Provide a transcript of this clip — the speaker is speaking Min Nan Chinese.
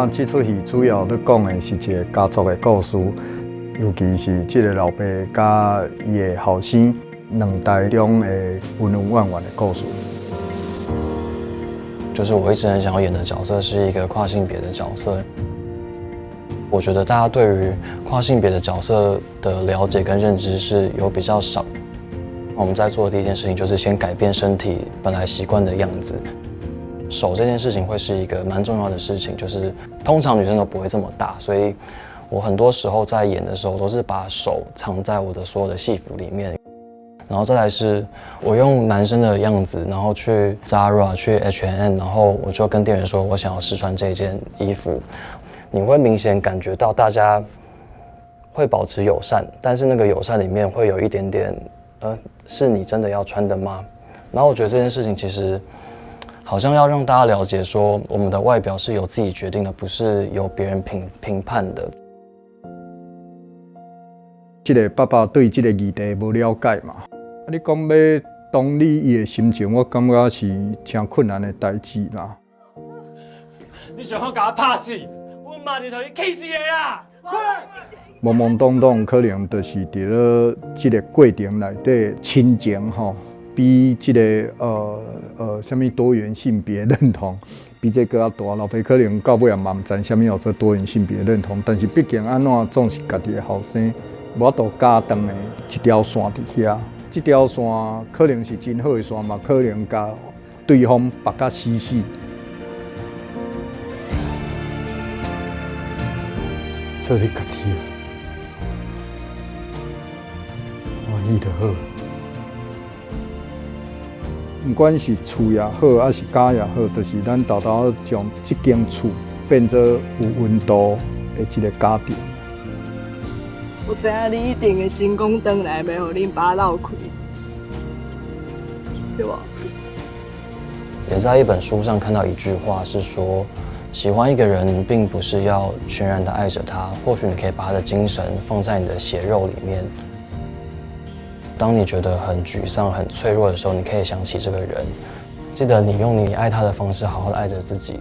爸這齣戲主要咧講的是一个家族的故事，尤其是這个老爸佮伊的後生兩代中的恩恩怨怨的故事。就是我一直很想要演的角色是一個跨性別的角色。我覺得大家對於跨性別的角色的了解跟認知是有比較少。我們在做的第一件事情就是先改變身體本來習慣的樣子。手這件事情會是一個蠻重要的事情，就是通常女生都不會這麼大，所以我很多時候在演的時候都是把手藏在我的所有的戲服裡面。然後再來是我用男生的樣子，然後去 Zara 去 H&M，然後我就跟店員說我想要試穿這件衣服。你會明顯感覺到大家會保持友善，但是那個友善裡面會有一點點，是你真的要穿的嗎？然後我覺得這件事情其實好像要讓大家了解，說我們的外表是由自己決定的，不是由別人評判的。這個爸爸對這個議題無了解嘛？啊，你講欲同理伊的心情，我感覺是誠困難的代誌啦。你想欲共我拍死？阮媽就予你氣死的啦！懵懵懂懂，可能就是佇咧這个過程內底，親情吼，比這个啥物多元性別認同比這閣較大。老爸可能到尾也嘛毋知啥物叫做多元性別認同，但是畢竟按怎總是家己的後生，無法度咬斷的一條線佇遐。這條線可能是真好的線，嘛可能共對方縛甲死死。做你家己的，歡喜就好。毋管是厝也好，抑是家也好，就是咱沓沓將這間厝變做有溫度的一个家庭。我知影你一定會成功轉來，袂予恁爸鬧開，對無？也在一本書上看到一句話，是說，喜歡一個人，並不是要全然的愛着他，或許你可以把他的精神放在你的血肉裡面。當你覺得很沮喪、很脆弱的時候，你可以想起這個人，記得你用你愛他的方式，好好的愛着自己。